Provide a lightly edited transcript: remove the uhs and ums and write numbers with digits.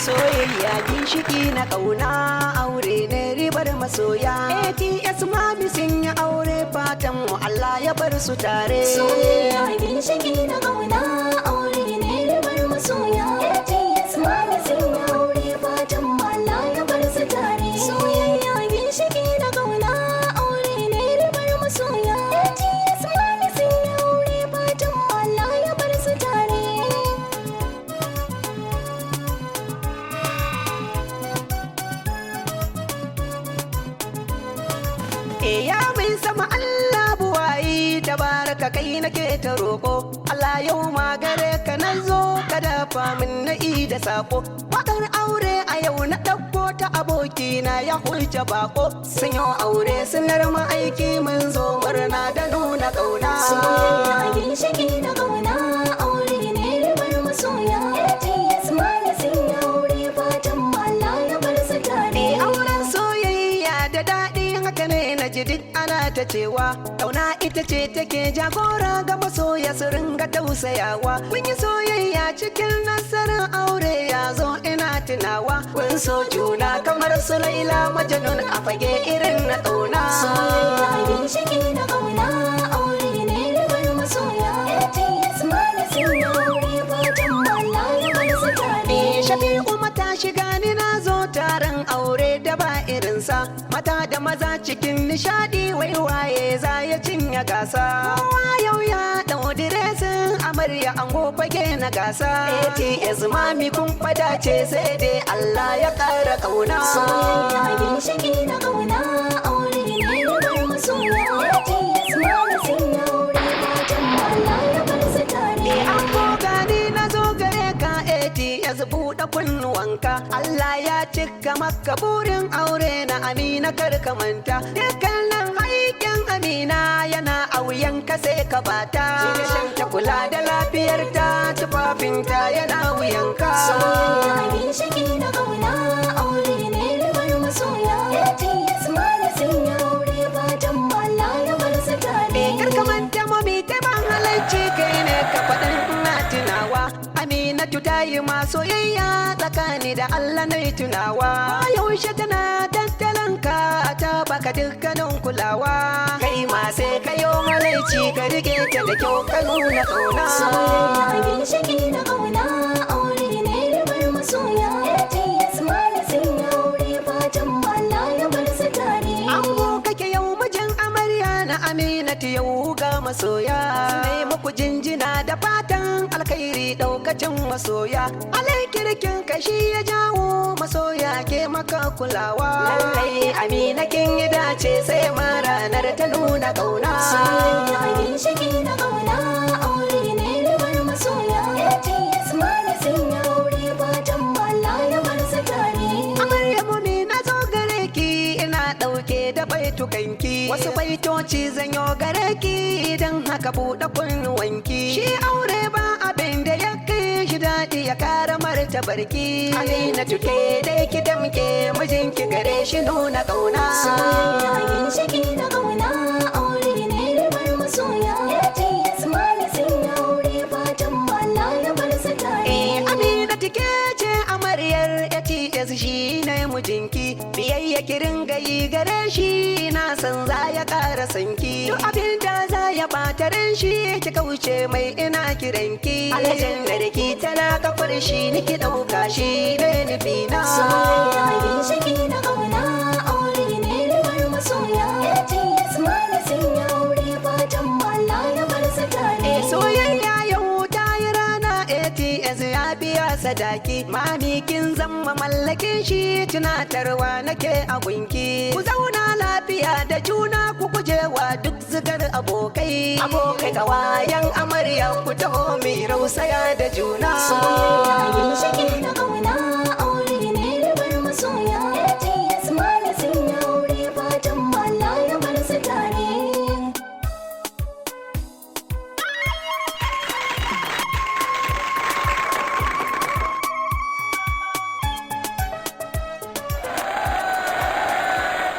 Soyayya ginshiki na ƙauna, aure ne ribar masoya. ATS Mami sun yi aure, fatan mu Allah ya bar su tare. Soyayya ginshiki na ƙauna, aure ne ribar masoya. ATS Mami sun yi aure, fatan mu Allah ya bar su tare. Soyayya ginshiki na ƙauna, aure ne ribar masoya. ATS Mami sun yi aure, fatan mu Allah ya bar su tare. E ya mai sama Allah buwayi tabaraka, kai nake ta roƙo. Allah, yau ma gare ka na zo, ka dafa min na da sako. Waƙar aure a yau na ɗauko ta abokina ya hulce bako. Sun yi aure sunar aiki, mun zo murna da nuna ƙauna. Soyayya ginshiki na ƙauna, aure ne ribar masoya. ATS Mami sun yi aure, fatan mu Allah ya bar su tare. Auren soyayya da daɗi, haka ne na ji duk ana ta cewa. Ƙauna ita ce take jagora ga masoya su ringa tausayawa. Kun yi soyayya cikin nasarar, aure ya zo ina tunawa. Kun so juna kamar su Laila Majanun a fage irin na ƙauna. Soyayya ginshiki na ƙauna, aure ne ribar masoya. ATS Mami sun yi aure, fatan mu Allah ya bar su tare. Shafi'u mata shiga ni na zo taron aure da ba irinsa. Mata da maza cikin nishadi, wai waye za ya cinye gasa? Kowa yau ya ɗau diresin amarya, ango fage na gasa. ATS Mami kun fada ce, sai dai Allah ya ƙara ƙauna. Soyayya ginshiki na ƙauna, aure ne ribar masoya. ATS Mami sun yi aure, fatan mu Allah ya bar su tare. Ango, gani na zo gare ka, ATS, buɗe kunnuwanka. Allah ya cika maka burin aure na Amina, kar ka manta. Dukkanin haƙƙin Amina yana a wuyanka, sai ka bata. Ta kula da lafiyarta, tufafinta yana wuyanka. Soyayya ginshiki na ƙauna, aure ne ribar masoya. ATS Mami sun yi aure, fatan mu Allah ya bar su tare. Kar ka manta mami ta ban halarci, kai ne ka faɗin ina tunawa. Aminatu ta yi ma soyayya tsakani da Allah na tunawa. Yaushe tana tattalin ka, ta baka dukkanin kulawa. Kai ma sai ka yo halarci, ka rike ta da kyau, ka nuna ƙauna. Soyayya ginshiki na ƙauna, aure ne ribar masoya. ATS Mami sun yi aure, fatan mu Allah ya bar su tare. Ango kake yau, mijin amarya na Aminatu, yau ga masoya. Sai muku jinjina da fatan alkhairi daukacin masoya. Alai kirkin kashi ya jawo masoya ke maka kulawa. Lallai Amina kin yi dace, sai ma ranar ta nuna kauna. Soyayya ginshiki na ƙauna, aure ne ribar masoya. ATS Mami sun yi aure, fatan mu Allah ya bar su tare. Amarya mumi, na zo gare ki, ina ɗauke da baitukanki. Wasu baitoci zan yo gare ki, idan haka buɗe kunnuwanki. Shi aure ba abin da ya kai shi daɗi, ya kara martabarki. Amina tuke dai ki damke mijinki, gare shi nuna ƙauna. Soyayya ginshiki na ƙauna, aure ne ribar masoya. ATS Mami sun yi aure, fatan mu Allah ya bar su tare. Eh, Amina ke ce amaryar ATS, shi ne mijinki. Biyayya ki ringa yi gare shi, na san za ya ƙara sanki. Duk abin da za ya ɓata ran shi ki kauce mai, ina kiranki. Aljannar ki tana kafar shi, niki ɗauka shi ne nufina. Soyayya ginshiki na ƙauna, aure ne ribar masoya. ATS Mami sun yi aure, fatan mu Allah ya bar su tare. Eh, soyayya yau ta yi rana, ATS ya biya sadaki. Mami, kin zama mallakin shi, tunatarwa nake a gunki. Ku zauna lafiya da juna, ku gujewa duk zigar abokai. Abokai kawayan amarya, ku taho mi rausaya da juna. Soyayya ginshiki na ƙauna, aure ne ribar masoya.